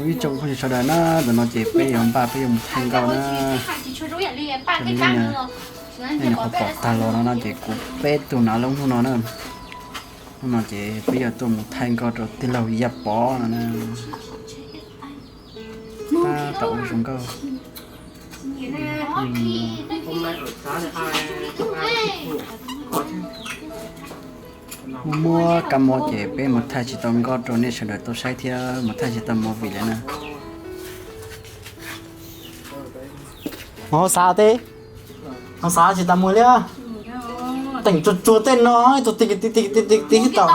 Ib tsoom phooj ywg sawv daws na, ntawm no ces peb yuav npaj peb yuav mus thaij nkauj na. Raws li nej nyuam qhuav pom tag los no no ces kuv peb tug nav loob hnub no na. Hnub no ces peb yuav tuaj mus thaij nkauj rau tij laug Yaj Pov no na. Tab tom ua zoo nkauj. Muaj muaj kab mob ces peb mus thaij tsis tau nkauj rau nej sawv daws tau saib thiab mus thaij tsis tau movie li na. Mus hauv xav teb, mus hauv xav tsis tas mus li. Teem tsuag tsuag tej no, tsuag ti ti ti ti ti tau.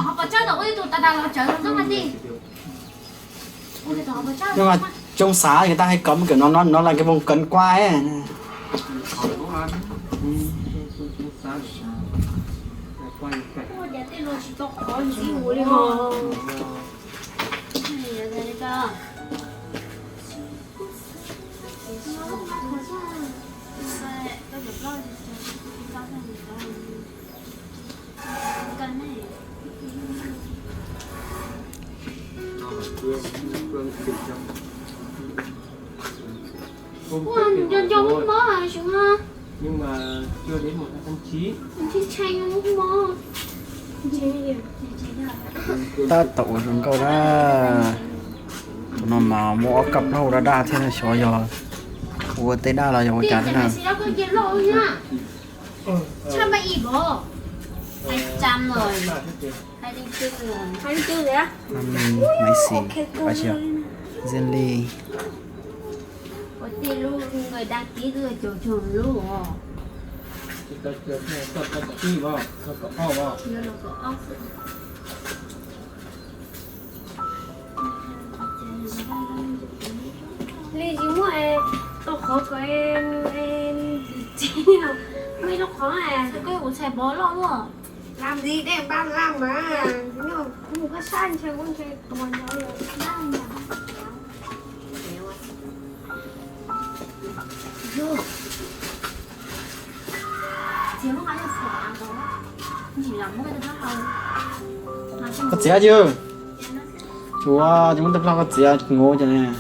Coob xav, tau hais kom mus kawm no no la ke voos kawv kuab. Ua, nco nco hub mob hos Suv. Tshee tshee hub mob. Tab tom ua zoo nkauj na. Tus no mas muaj ob kab plaub daj daj thiab no, xyov yog ua tej daj los yog ua cas thiab na. Maiv xis, Ziaj Lis. Ua tej lub nkawd dag kib tuaj caum caum lub os. Li tsis muaj tau qhov kom muaj ib lub qhov koj ua txhais pov loj luaj. Lam li dej npaj lam mas, kuv mus koj sab ntshe kuv ntshe tuag ntshe. Koj txiav yog, tsuav tsis muab tej plaj koj txiav ngov ces.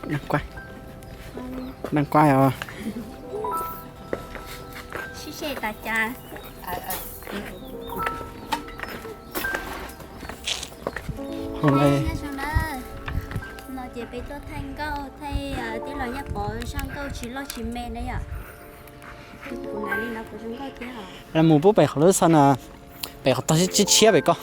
Đang quay. Đang quay os. Sib se tas cas. Nyob zoo na, no ces peb tuaj thaij nkauj thaij tij laug Yaj Pov zaj nkauj tsis loj tsis me na yom. Kuv hnav li no kuv zoo nkauj thiab os. Mus pub pem qhov lub xav na, pem qhov tog tshiab tshiab pem ko.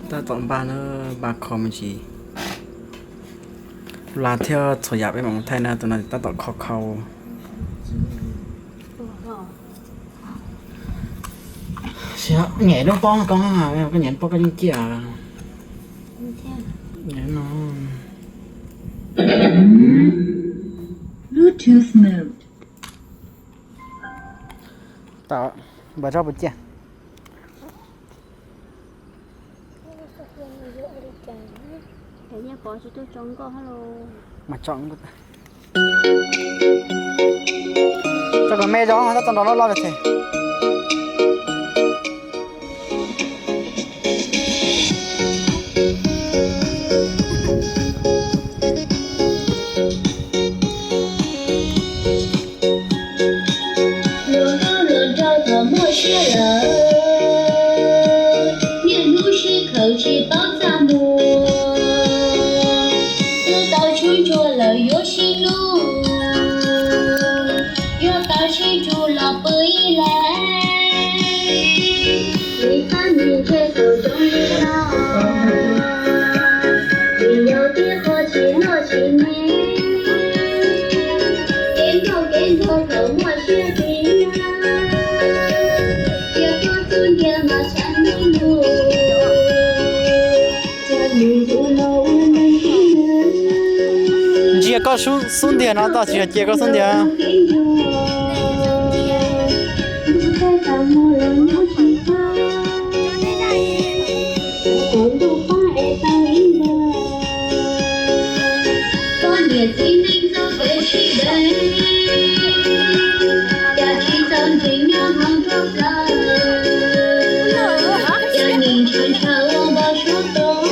Tab tom npaj na, npaj kho me ntsis. Laj thiab txhua yam peb mam mus thaij na, tus no tab tom kho khau. Nyem lub pob koj, koj nyem lub pob koj yeej ciaj. Bluetooth mode. Npawg Zab puas ciaj? Mas tso kom me zog, tab tom nrov loj loj thiab. Luag nkauj hluas nraug thaum muaj siab lawm, niaj hnub sib khaws tsis paub txaj muag. Twb tau tshuaj ntsuag lawm yuav sib hlub, yuav tau sib rub los pw ib leeg. Vim fab nis ntshe thaum zoo li no, vim yog tib qho tsis loj tsis me. Kev nkauj kev nraug thaum muaj siab tis, cia koj xub ntiag mas tshav ntuj nug. Ntsia koj xub ntiag no, tsis yog cia koj xub ntiag. Poj niam txiv neej txoj kev sib deev, cas tsis txaus ntseeg nyob hauv nruab plawv, cas nim ntshaw ntshaw ua npau suav tod,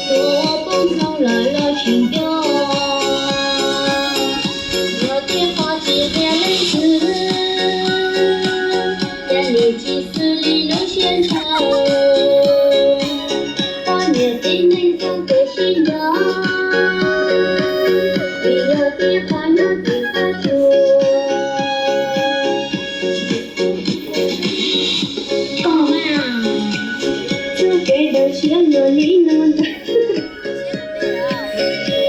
tua ua poob ntxoog lawm los tsis nco. Yog tib qho tsis qhia leej twg, cas nim tsis xws li lub siab ntshaw. Poj niam txiv neej txoj kev sib nco, vim yog tib qho nyob tim qab tsuas. Koj mas, txoj kev ntawd siab luag li no ntag.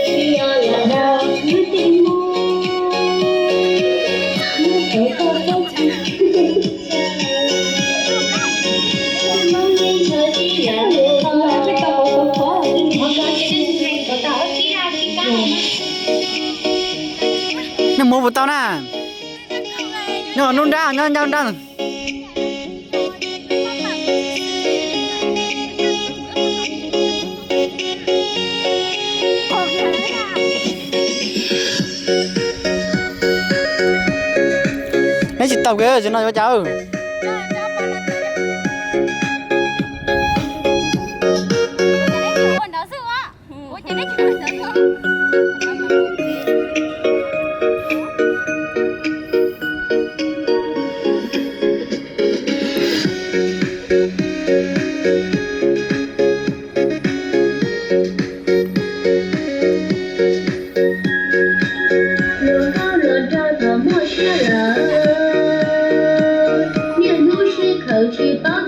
Tsis yog lam dag wb tej mob, muab khaws koj txhob txwm. Nej mus puas tau na? Nyob nruab nrab, nyob nruab nrab. Neb tsis tau, tsis no yuav cas. Luag nkauj hluas nraug thaum muaj siab lawm, niaj hnub sib khaws tsis paub